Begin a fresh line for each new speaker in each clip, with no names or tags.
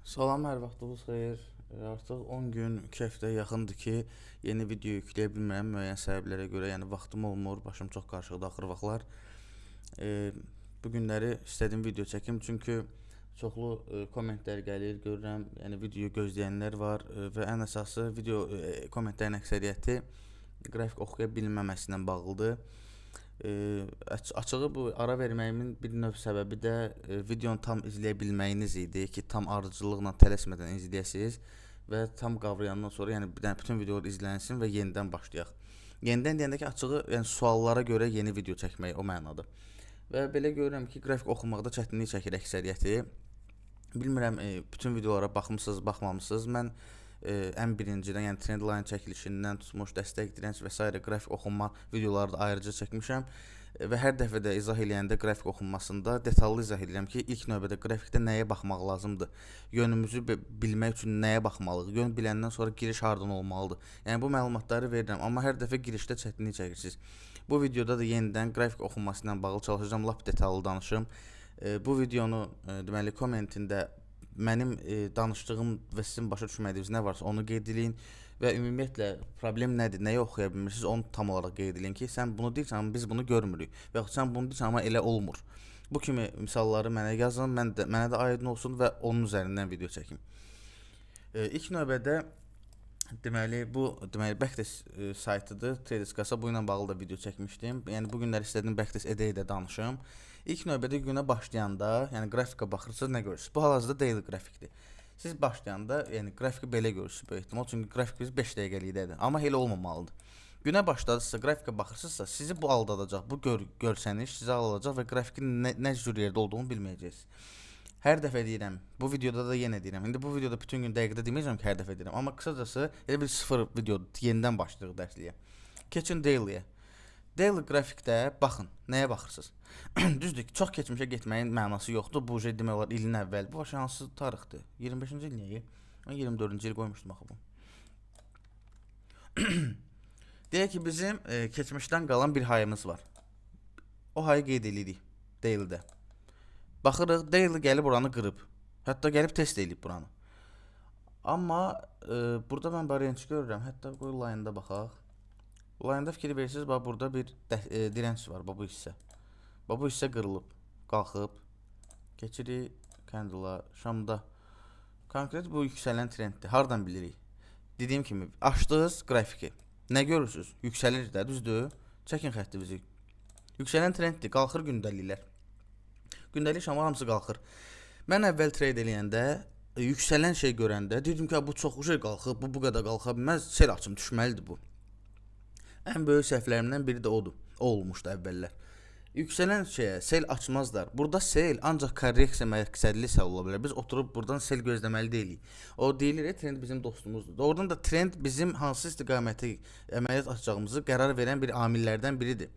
Salam, hər vaxtınız xeyir. Artıq 10 gün, 2 həftəyə yaxındır ki, yeni video yükləyə bilmirəm müəyyən səbəblərə görə. Yəni vaxtım olmur, başım çox qarışıqdır axır vaxtlar. Bu günləri istədim video çəkim, çünki çoxlu kommentlər gəlir, görürəm, yəni video gözləyənlər var və ən əsası video kommentlərin əksəriyyəti qrafik oxuya bilməməsi ilə bağlıdır. Açığı bu ara verməyimin bir növ səbəbi də videonu tam izləyə bilməyiniz idi ki, tam ardıcıllıqla tələsmədən izləyəsiniz və tam qavrayandan sonra, yəni bir dənə bütün videolar izlənsin və yenidən başlayaq. Yenidən deyəndə ki, açığı, yəni suallara görə yeni video çəkmək o mənada. Və belə görürəm ki, qrafik oxumaqda çətinlik çəkir əksəriyyəti. Bilmirəm, bütün videolara baxmısınız, baxmamısınız. Mən ən birincidən, yəni trendline çəkilişindən tutmuş, dəstək, dirənc və sairə qrafik oxunma videoları da ayrıca çəkmişəm. Və hər dəfə də izah eləyəndə qrafik oxunmasında detallı izah edirəm ki, ilk növbədə qrafikdə nəyə baxmaq lazımdır? Yönümüzü bilmək üçün nəyə baxmalıyıq? Yön biləndən sonra giriş hardan olmalıdır? Yəni bu məlumatları verirəm, amma hər dəfə girişdə çətinlik çəkirsiniz. Bu videoda da yenidən qrafik oxunması ilə bağlı çalışacağam, lap detallı danışım. Bu videonu deməli kommentində mənim danışdığım və sizin başa düşmədiyiniz nə varsa onu qeyd eləyin və ümumiyyətlə problem nədir, nəyi oxuya bilmirsiniz, onu tam olaraq qeyd eləyin ki, sən bunu deyirsən, amma biz bunu görmürük və yaxud sən bunu deyirsən, amma elə olmur. Bu kimi misalları mənə yazın, mənə də aydın olsun və onun üzərindən video çəkim. İlk növbədə deməli bu backtest saytıdır, Traders Kassa, bu ilə bağlı da video çəkmişdim. Yəni bu günlər istədim backtest edə-edə danışım. İlk növbədə günə başlayanda, yəni qrafikə baxırsınız, nə görürsünüz? Bu hal-hazırda daily qrafikdir. Siz başlayanda, yəni qrafiki belə görürsünüz böyük ehtimal, çünki qrafik biz 5 dəqiqəlikdədir, amma elə olmamalıdır. Günə başladınızsa, qrafikə baxırsınızsa, sizi bu aldadacaq, bu görsəniş sizi aldadacaq və qrafikin nə cür yerdə olduğunu bilməyəcəksiniz. Hər dəfə deyirəm, bu videoda da yenə deyirəm. İndi bu videoda bütün gün dəqiqədə deməyəcəm ki, hər dəfə deyirəm, amma qısacası elə bir sıfır videodur, yenidən başlayırıq dərsliyə. Keçin daily'yə. Daily qrafikdə baxın, nəyə baxırsınız? Düzdür, çox keçmişə getməyin mənası yoxdur. Bu demək olar ilin əvvəl. Bu hansı tarixdir? 25-ci il niyə? Mən 24-cü il qoymuşdum axı bu. Deyək ki, bizim keçmişdən qalan bir hayımız var. O hayı qeyd eləyirik daily'də. Baxırıq, daily gəlib oranı qırıb. Hətta gəlib test eləyib buranı. Amma burada mən range görürəm. Hətta qoy line-da baxaq. Line-da fikir verirsiniz, bax burada bir dirənc var, bax bu hissə. Bax bu hissə qırılıb, qalxıb. Keçirik candle-a, şamda. Konkret bu yüksələn trenddir. Hardan bilirik? Dediyim kimi, açdınız qrafiki. Nə görürsünüz? Yüksəlir də, düzdür? Çəkin xəttimizi. Yüksələn trenddir, qalxır gündəliklər. Gündəlik şamlar hamısı qalxır. Mən əvvəl trade eləyəndə, yüksələn şey görəndə deyirdim ki, bu çox şey qalxıb, bu qədər qalxa bilməz, sell açım, düşməlidir bu. Ən böyük səhvlərimdən biri də odur. O olmuşdu əvvəllər. Yüksələn şeyə sell açmazlar. Burada sell ancaq korreksiya məqsədli sell ola bilər. Biz oturub buradan sell gözləməli deyilik. O deyilir, trend bizim dostumuzdur. Doğrudan da trend bizim hansı istiqamətə əməliyyat açacağımızı qərar verən bir amillərdən biridir.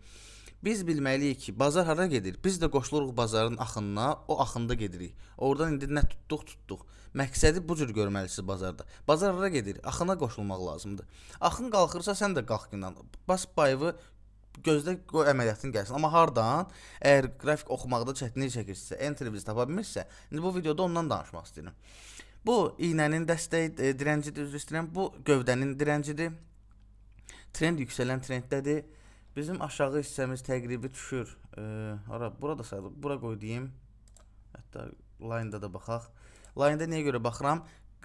Biz bilməliyik ki, bazar hara gedir? Biz də qoşuluruq bazarın axınına, o axında gedirik. Oradan indi nə tutduq, tutduq. Məqsədi bu cür görməlisiniz bazarda. Bazar hara gedir? Axına qoşulmaq lazımdır. Axın qalxırsa sən də qalx gündən. Bas bayıvı gözlə, qoy əməliyyatın gəlsin. Amma hardan? Əgər qrafik oxumaqda çətinlik çəkirsinizsə, entry bizi tapa bilmirsə, indi bu videoda ondan danışmaq istəyirəm. Bu iynənin dəstək dirəncidir, üzr istəyirəm. Bu gövdənin dirəncidir. Trend yüksələn trenddədir. Bizim aşağı hissəmiz təqribi düşür. Hara? Burada sayılır. Bura qoy deyim. Hətta line-da da baxaq. Line-da niyə görə baxıram?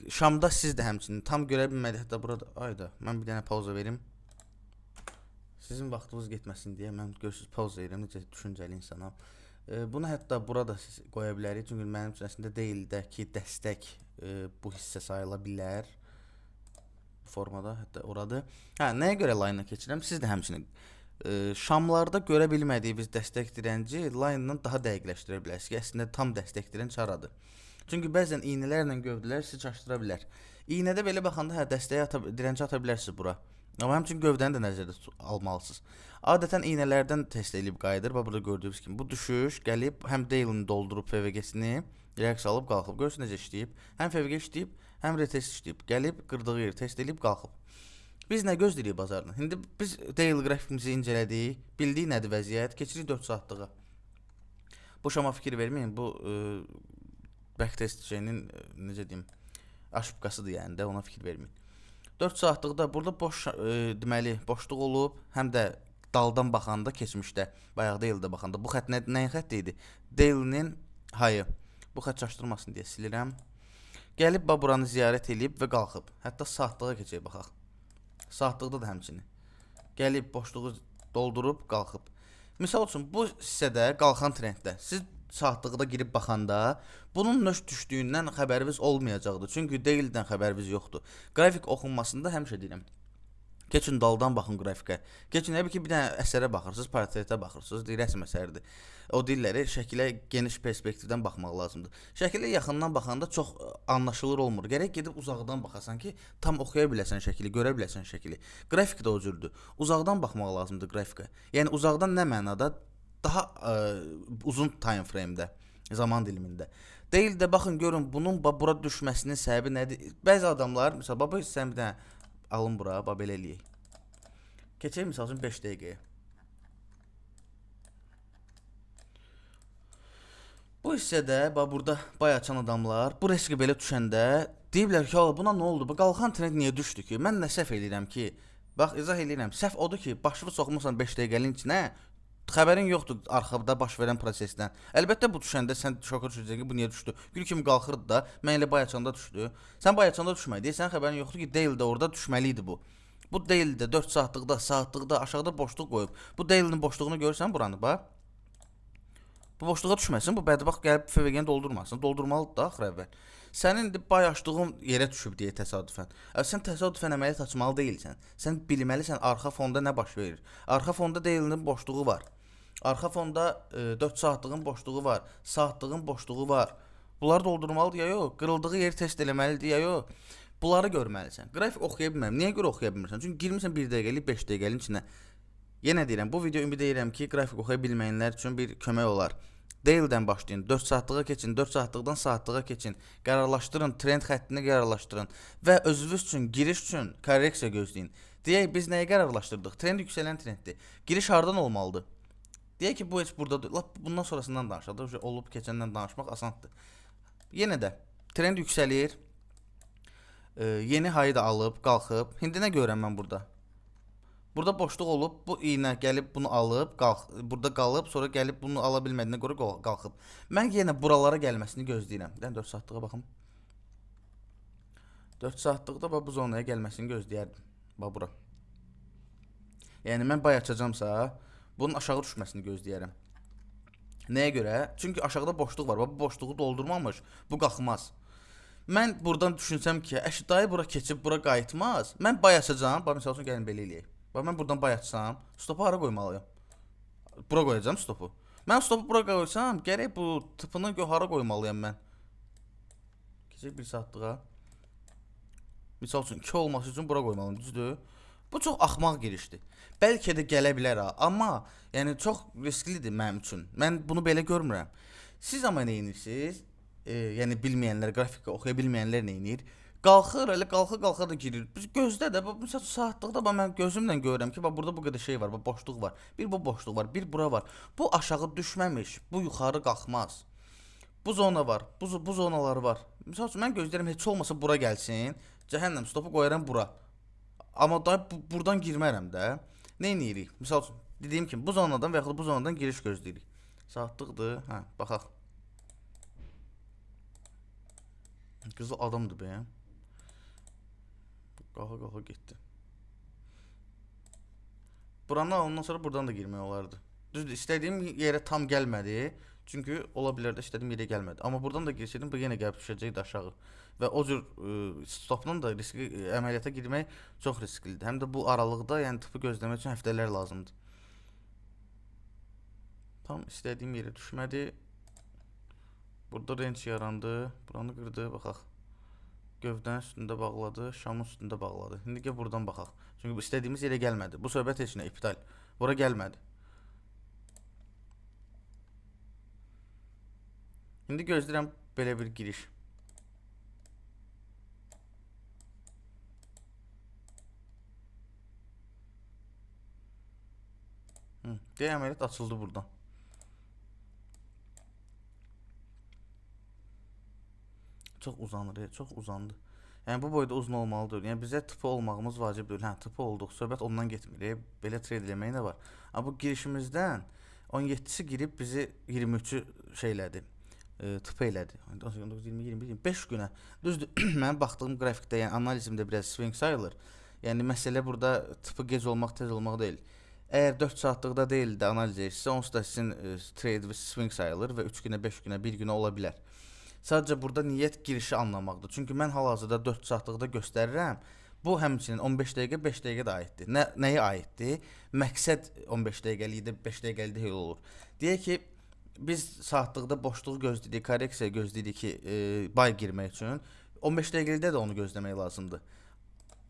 Şamda siz də həmçinin tam görə bilmədik. Hətta burada, ayda, mən bir dənə pauza verim. Sizin vaxtınız getməsin deyə mən görürsüz pauza verirəm. Necə düşüncəli insanam. Bunu hətta burada siz qoya bilərik. Çünki mənim üçün əslində deyil də ki, dəstək bu hissə sayıla bilər. Bu formada, hətta oradır. Hə, nəyə görə line-a keçirəm? Siz də həmçinin şamlarda görə bilmədiyiniz dəstək dirənci line-dan daha dəqiqləşdirə bilərsiniz ki, əslində tam dəstək dirənc haradır. Çünki bəzən iynələrlə gövdələr sizi çaşdıra bilər. İynədə belə baxanda hə dəstəyi ata, dirənci ata bilərsiniz bura. Amma həmçinin gövdəni də nəzərdə almalısınız. Adətən iynələrdən test eləyib qayıdır. Bax burada gördüyünüz kimi bu düşüş gəlib həm daily-ni doldurub FVG-sini reaksiya alıb qalxıb. Görürsünüz necə işləyib. Həm FVG işləyib, həm retest işləyib. Gəlib qırdığı yeri test eləyib qalxıb. Biz nə gözləyirik bazardan? İndi biz daily qrafikimizi incələdik, bildik nədir vəziyyət, keçirik 4 saatlığa. Bu şama fikir verməyin, bu Backtest şeyinin, necə deyim, aşıbqasıdır yəni də, ona fikir verməyin. 4 saatlıqda burada boş, deməli, boşluq olub, həm də daldan baxanda keçmişdə, bayaq Daily'də baxanda bu xətt nəyin xətti idi? Daily'nin hayı. Bu xətt çaşdırmasın deyə silirəm. Gəlib bax buranı ziyarət eləyib və qalxıb. Hətta saatlığa keçək baxaq. Saatlıqda da həmçinin. Gəlib boşluğu doldurub qalxıb. Misal üçün bu hissədə qalxan trenddə siz saatlıqda girib baxanda bunun nöş düşdüyündən xəbəriniz olmayacaqdır. Çünki Daily'dən xəbəriniz yoxdur. Qrafik oxunmasında həmişə deyirəm. Keçin daldan baxın qrafikə. Keçin elə bil ki, bir dənə əsərə baxırsınız, portretə baxırsınız, deyir, rəsm əsəridir. O dilləri şəkilə geniş perspektivdən baxmaq lazımdır. Şəkilə yaxından baxanda çox anlaşılır olmur. Gərək gedib uzaqdan baxasan ki, tam oxuya biləsən şəkili, görə biləsən şəkili. Qrafik də o cürdür. Uzaqdan baxmaq lazımdır qrafikə. Yəni uzaqdan nə mənada? Daha uzun time frame-də, zaman dilimində. Deyil də baxın görün bunun bura düşməsinin səbəbi nədir? Bəzi adamlar, məsəl baba sən bir dənə alın bura, bax belə eləyək. Keçək misal üçün 5 dəqiqəyə. Bu hissədə, bax burada bay açan adamlar bu riski belə düşəndə deyiblər ki, buna nə oldu? Bu qalxan trend niyə düşdü ki? Mən nə səhv eləyirəm ki? Bax izah eləyirəm. Səhv odur ki, başını soxmusan 5 dəqiqənin içinə, xəbərin yoxdur arxada baş verən prosesdən. Əlbəttə bu düşəndə sən şoka düşəcəksən ki, bu niyə düşdü? Gül kimi qalxırdı da, mən elə bay açanda düşdü. Sən bay açanda düşmədi, sənin xəbərin yoxdur ki, Daily'də orada düşməli idi bu. Bu Daily'də 4 saatlıqda, saatlıqda aşağıda boşluq qoyub. Bu Daily'nin boşluğunu görürsən buranı bax. Bu boşluğa düşməsin, bu bədbəxt gəlib FVG-ni doldurmasın. Doldurmalıdır da axır əvvəl. Sənin indi bay açdığın yerə düşüb deyə təsadüfən. Sən təsadüfən əməliyyat açmalı deyilsən. Sən bilməlisən arxa fonda nə baş verir. Arxa fonda Daily'nin boşluğu var. Arxa fonda 4 saatlığın boşluğu var. Saatlığın boşluğu var. Bunları doldurmalıdır ya yox. Qırıldığı yeri test eləməlidir ya yox. Bunları görməlisən. Qrafik oxuya bilmərəm. Niyə görə oxuya bilmirsən? Çünki girmirsən 1 dəqiqəlik, 5 dəqiqəlik içinə. Yenə deyirəm, bu video ümid edirəm ki, qrafik oxuya bilməyənlər üçün bir kömək olar. Daily'dən başlayın, 4 saatlığa keçin, 4 saatlıqdan saatlığa keçin. Qərarlaşdırın, trend xəttini qərarlaşdırın və özünüz üçün, giriş üçün korreksiya gözləyin. Deyək, biz nəyi qərarlaşdırdıq? Trend yüksələn trenddir. Giriş hardan olmalıdır? Deyək ki, bu heç buradadır. Lap bundan sonrasından danışaq. Olub keçəndən danışmaq asandır. Yenə də trend yüksəlir. Yeni hayı da alıb, qalxıb. İndi nə görürəm mən burada? Burada boşluq olub, bu iynə gəlib bunu alıb, burada qalıb, sonra gəlib bunu ala bilmədiyinə görə qalxıb. Mən yenə buralara gəlməsini gözləyirəm. Bir dənə 4 saatlığa baxım. 4 saatlıqda bax bu zonaya gəlməsini gözləyərdim. Bax bura. Yəni mən bay açacamsa, bunun aşağı düşməsini gözləyərəm. Nəyə görə? Çünki aşağıda boşluq var. Bax bu boşluğu doldurmamış, bu qalxmaz. Mən buradan düşünsəm ki, əşi dayı bura keçib bura qayıtmaz. Mən bay açacağam. Bax məsəl üçün gəlin belə eləyək. Bax mən buradan bay açsam, stopu hara qoymalıyam? Bura qoyacağam stopu. Mən stopu bura qoysam, gərək bu tıpını hara qoymalıyam mən? Keçək 1 saatlığa. Misal üçün 2 olması üçün bura qoymalıyam, düzdür? Bu çox axmaq girişdir. Bəlkə də gələ bilər ha, amma yəni çox risklidir mənim üçün. Mən bunu belə görmürəm. Siz amma nə edirsiniz? Yəni bilməyənlər, qrafika oxuya bilməyənlər nə edir? Qalxır, elə qalxa-qalxa da girir. Biz gözdə də, məsəl saatlıqda bax mən gözümlə görürəm ki, bax burada bu qədər şey var, bax boşluq var. Bir bu boşluq var, bir bura var. Bu aşağı düşməmiş, bu yuxarı qalxmaz. Bu zona var, bu zonalar var. Məsəl üçün mən gözləyirəm heç olmasa bura gəlsin. Cəhənnəm stopu qoyaram bura. Amma da buradan girmərəm də. Nə edirik? Misal üçün dediyim kimi bu zonadan və yaxud bu zonadan giriş gözləyirik. Saatlıqdır. Hə, baxaq. Qızıl adamdır be. Qalxa-qalxa getdi. Buranı ondan sonra buradan da girmək olardı. Düzdür, istədiyim yerə tam gəlmədi. Çünki ola bilər də istədiyim yerə gəlmədi. Amma buradan da girsəydim, bu yenə gəlib düşəcəkdi aşağı. Və o cür stopla da riski, əməliyyata girmək çox risklidir. Həm də bu aralıqda, yəni tıpı gözləmək üçün həftələr lazımdır. Tam istədiyim yerə düşmədi. Burada range yarandı. Buranı qırdı, baxaq. Gövdənin üstündə bağladı, şamın üstündə bağladı. İndi gəl buradan baxaq. Çünki istədiyimiz yerə gəlmədi. Bu söhbət heç nə, iptal. Bura gəlmədi. İndi gözləyirəm belə bir giriş. Deyə əməliyyat açıldı buradan. Çox uzanır, çox uzandı. Yəni bu boyda uzun olmalı deyil. Yəni bizə tıpı olmağımız vacib deyil. Hə, tıpı olduq. Söhbət ondan getmir. Belə trade eləmək nə var? Amma bu girişimizdən 17-si girib bizi 23-ü şey elədi. Tıpı elədi. 18, 19, 20, 21, 25 günə. Düzdür, mənim baxdığım qrafikdə, yəni analizimdə biraz swing sayılır. Yəni məsələ burada tıpı gec olmaq, tez olmaq deyil. Əgər 4 saatlıqda deyil də analiz edirsinizsə, onsuz da sizin trade swing sayılır və 3 günə, 5 günə, 1 günə ola bilər. Sadəcə burada niyyət girişi anlamaqdır. Çünki mən hal-hazırda 4 saatlıqda göstərirəm. Bu həmçinin 15 dəqiqə, 5 dəqiqə də aiddir. Nəyə aiddir? Məqsəd 15 dəqiqəlikdə, 5 dəqiqəlikdə elə olur. Deyək ki, biz saatlıqda boşluğu gözləyirik, korreksiya gözləyirik ki, buy girmək üçün. 15 dəqiqəlikdə də onu gözləmək lazımdır.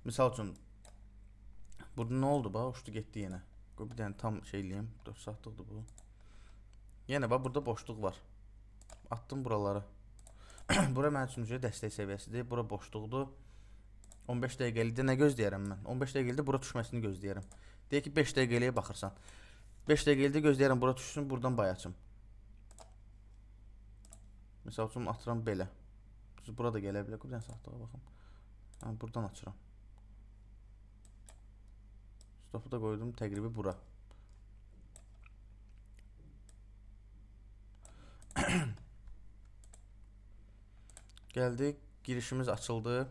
Misal üçün, burada nə oldu? Bax, uçdu getdi yenə. Qoy bir dənə tam şey eləyim. 4 saatlıqdır bu. Yenə bax, burada boşluq var. Atdım buralara. Bura mənim üçün dəstək səviyyəsidir. Bura boşluqdur. 15 dəqiqəlikdə nə gözləyərəm mən? 15 dəqiqəlikdə bura düşməsini gözləyərəm. Deyək ki, 5 dəqiqəliyə baxırsan. 5 dəqiqəlikdə gözləyərəm, bura düşsün, buradan bay açım. Misal üçün, atıram belə. Düz, bura da gələ bilər. Bir dənə saatlığa baxım. Hə, buradan açıram. Stopu da qoydum təqribi bura. Gəldik, girişimiz açıldı.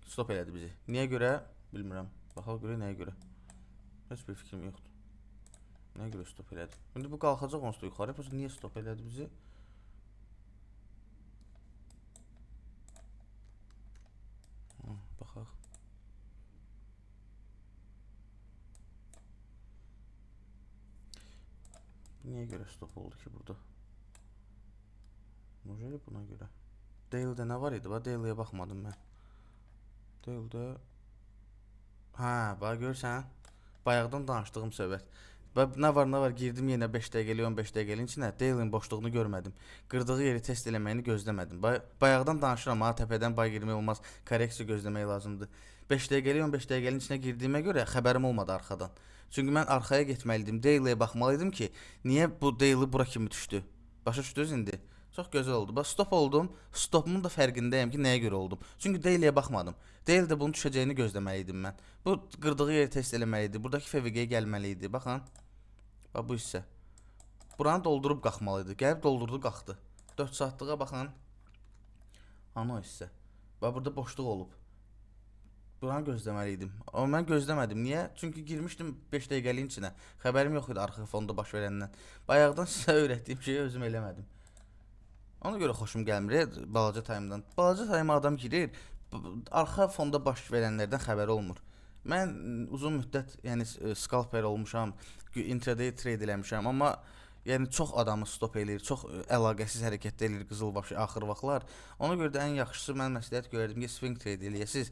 Stop elədi bizi. Niyə görə? Bilmirəm. Baxaq görək nəyə görə. Heç bir fikrim yoxdur. Nəyə görə stop elədi? İndi bu qalxacaq onsuz da yuxarı. Bəs niyə stop elədi bizi? Baxaq. Bu niyə görə stop oldu ki burada? Necə buna görə? Daily'də nə var idi? Bax, Daily'yə baxmadım mən. Daily'də... Hə, bax, görürsən? Bayaqdan danışdığım söhbət. Bax, nə var, nə var, girdim yenə 5 dəqiqəlik, 15 dəqiqəliyin içinə. Daily'nin boşluğunu görmədim. Qırdığı yeri test eləməyini gözləmədim. Bayaqdan danışıram, ha, təpədən bay girmək olmaz, korreksiya gözləmək lazımdır. 5 dəqiqəlik, 15 dəqiqəliyin içinə girdiyimə görə xəbərim olmadı arxadan. Çünki mən arxaya getməliydim, Daily'yə baxmalıydım ki, niyə bu Daily bura kimi düşdü? Başa düşdünüz indi? Çox gözəl oldu. Bax, stop oldum. Stopumun da fərqindəyəm ki, nəyə görə oldum. Çünki Daily'yə baxmadım. Daily'də bunun düşəcəyini gözləməli idim mən. Bu qırdığı yeri test eləməli idi. Buradakı FVG-yə gəlməli idi. Baxın. Bax, bu hissə. Buranı doldurub qalxmalı idi. Gəlib doldurdu, qalxdı. 4 saatlığa baxın. Ana o hissə. Bax, burada boşluq olub. Buranı gözləməli idim. Amma mən gözləmədim. Niyə? Çünki girmişdim 5 dəqiqəliyin içinə. Xəbərim yox idi arxa fonda baş verəndən. Bayaqdan sizə öyrətdiyim şeyi özüm eləmədim. Ona görə xoşum gəlmir balaca time'dan. Balaca time adam girir, arxa fonda baş verənlərdən xəbəri olmur. Mən uzun müddət, yəni scalper olmuşam, intraday trade eləmişəm, amma yəni çox adamı stop eləyir, çox əlaqəsiz hərəkətdə eləyir qızılbaşı axır vaxtlar. Ona görə də ən yaxşısı mən məsləhət görərdim ki, swing trade eləyəsiniz.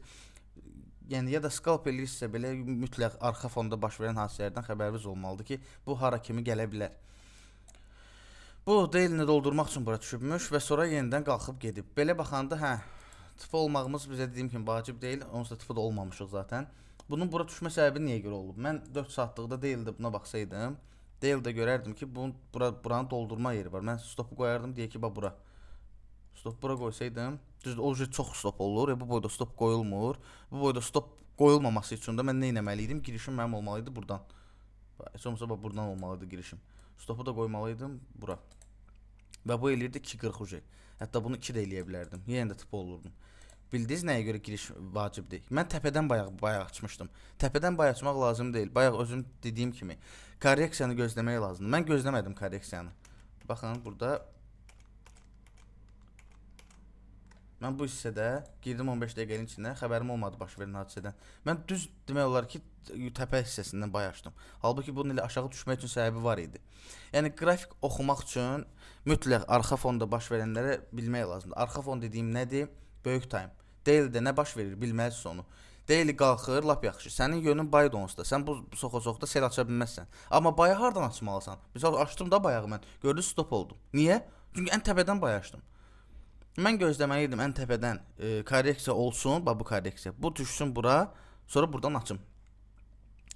Yəni ya da scalp eləyirsinizsə belə mütləq arxa fonda baş verən hadisələrdən xəbəriniz olmalıdır ki, bu hara kimi gələ bilər. Bu daily-ni doldurmaq üçün bura düşübmüş və sonra yenidən qalxıb gedib. Belə baxanda, hə, tıpı olmağımız bizə dediyim kimi vacib deyil. Onsuz da tıpı da olmamışıq zaten. Bunun bura düşmə səbəbi niyə görə olub? Mən 4 saatlıqda Daily'də buna baxsaydım, Daily'də görərdim ki, bunun buranı doldurma yeri var. Mən stopu qoyardım, deyək ki, bax bura. Stop bura qoysaydım, düzdür, o çox stop olur. Bu boyda stop qoyulmur. Bu boyda stop qoyulmaması üçün də mən nə etməli idim? Girişim mənim olmalı idi buradan. Heç olmasa bax buradan olmalı idi girişim. Stopu da qoymalıydım bura. Və bu eləyirdi 2.40 uje. Hətta bunu 2 də eləyə bilərdim. Yenə də tıpı olurdum. Bildiniz nəyə görə giriş vacibdir? Mən təpədən bayaq açmışdım. Təpədən bayaq açmaq lazım deyil. Bayaq özüm dediyim kimi korreksiyanı gözləmək lazımdır. Mən gözləmədim korreksiyanı. Baxın burada mən bu hissədə girdim 15 dəqiqənin içinə, xəbərim olmadı baş verən hadisədən. Mən düz demək olar ki, təpə hissəsindən bay açdım. Halbuki bunun ilə aşağı düşmək üçün səbəbi var idi. Yəni qrafik oxumaq üçün mütləq arxa fonda baş verənlərə bilmək lazımdır. Arxa fon dediyim nədir? Böyük time. Daily'də nə baş verir bilməlisiniz onu. Daily qalxır, lap yaxşı. Sənin yönün baydır onsuz da. Sən bu soxa-soxda sel aça bilməzsən. Amma bayı hardan açmalısan? Misal açdım da bayağı mən. Gördünüz stop oldum. Niyə? Çünki ən təpədən bay açdım. Mən gözləməli idim ən təpədən korreksiya olsun, bax bu korreksiya. Bu düşsün bura, sonra buradan açım.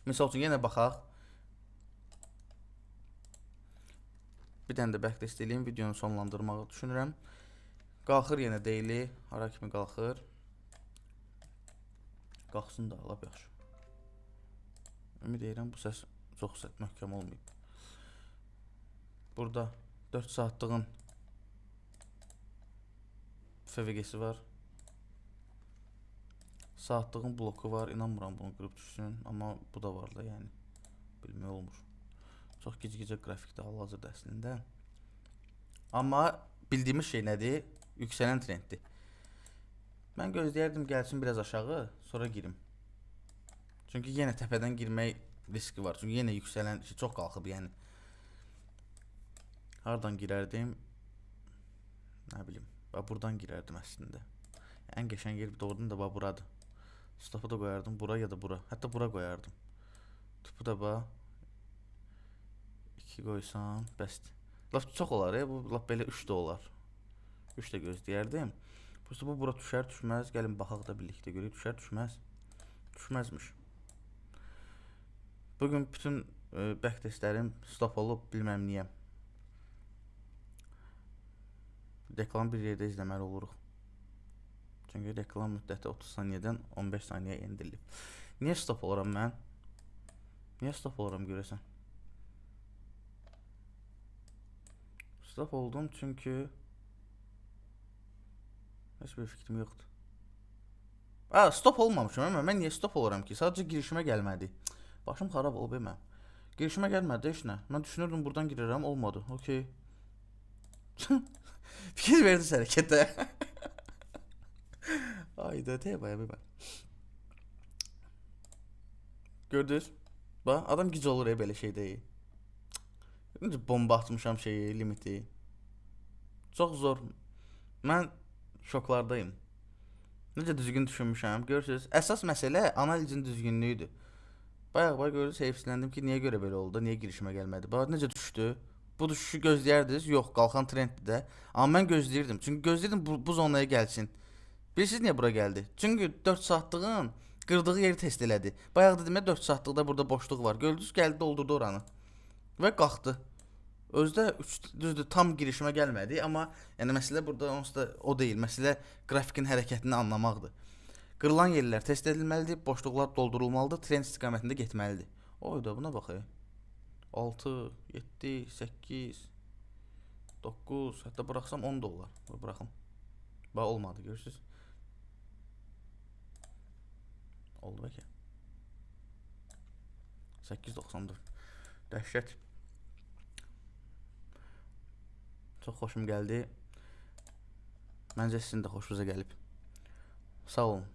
Misal üçün yenə baxaq. Bir dənə də backtest eləyim, videonu sonlandırmağı düşünürəm. Qalxır yenə daily. Hara kimi qalxır? Qalxsın da, lap yaxşı. Ümid edirəm bu səs çox möhkəm olmayıb. Burada 4 saatlığın FVG-si var. Saatlığın bloku var. İnanmıram bunu qırıb düşsün. Amma bu da var da, yəni. Bilmək olmur. Çox gec-gecə qrafikdə hal-hazırda əslində. Amma bildiyimiz şey nədir? Yüksələn trenddir. Mən gözləyərdim gəlsin biraz aşağı, sonra girim. Çünki yenə təpədən girmək riski var. Çünki yenə yüksələn şey çox qalxıb, yəni. Hardan girərdim? Nə bilim. Bax buradan girərdim əslində. Ən qəşəng yer doğrudan da bax buradır. Stopu da qoyardım bura ya da bura. Hətta bura qoyardım. Tupu da bax 2 qoysam bəsdir. Lap çox olar, bu lap belə 3 də olar. 3 də gözləyərdim. Bu bura düşər, düşməz. Gəlin baxaq da birlikdə görək. Düşər, düşməz. Düşməzmiş. Bugün bütün backtestlərim stop olub, bilməm niyə. Reklam bir yerdə izləməli oluruq. Çünki reklam müddəti 30 saniyədən 15 saniyəyə endirilib. Niyə stop oluram mən? Niyə stop oluram görəsən? Stop oldum çünki heç bir fikrim yoxdur. Stop olmamışım amma mən niyə stop oluram ki? Sadəcə girişimə gəlmədi. Başım xarab olub mənim. Girişimə gəlmədi heç nə. Mən düşünürdüm buradan girirəm, olmadı. Okey. Fikir verdiniz hərəkətə. Ayda tey baya bir bak. Gördünüz? Bax, adam gic olur belə şey deyil. Necə bomba atmışam şeyi, limiti. Çox zor. Mən şoklardayım. Necə düzgün düşünmüşəm, görürsünüz. Əsas məsələ analizin düzgünlüyüdür. Bayaq bax görürsünüz, heyfsiləndim ki, niyə görə belə oldu, niyə girişimə gəlmədi. Bax necə düşdü. Bu düşüşü gözləyərdiniz. Yox, qalxan trenddir də. Amma mən gözləyirdim. Çünki gözləyirdim bu zonaya gəlsin. Bilirsiniz niyə bura gəldi? Çünki 4 saatlığın qırdığı yeri test elədi. Bayaq dedim ya 4 saatlıqda burada boşluq var. Gördünüz, gəldi doldurdu oranı. Və qalxdı. Özdə düzdür, tam girişimə gəlmədi, amma yəni məsələ burada onsuz da o deyil. Məsələ qrafikin hərəkətini anlamaqdır. Qırılan yerlər test edilməlidir, boşluqlar doldurulmalıdır, trend istiqamətində getməlidir. Oyda buna baxaq. 6, 7, 8, 9, hətta buraxsam 10 da olar. Buraxım. Bax olmadı, görürsünüz. Oldu bəlkə. 8.94. Dəhşət. Çox xoşum gəldi. Məncə sizin də xoşunuza gəlib. Sağ olun.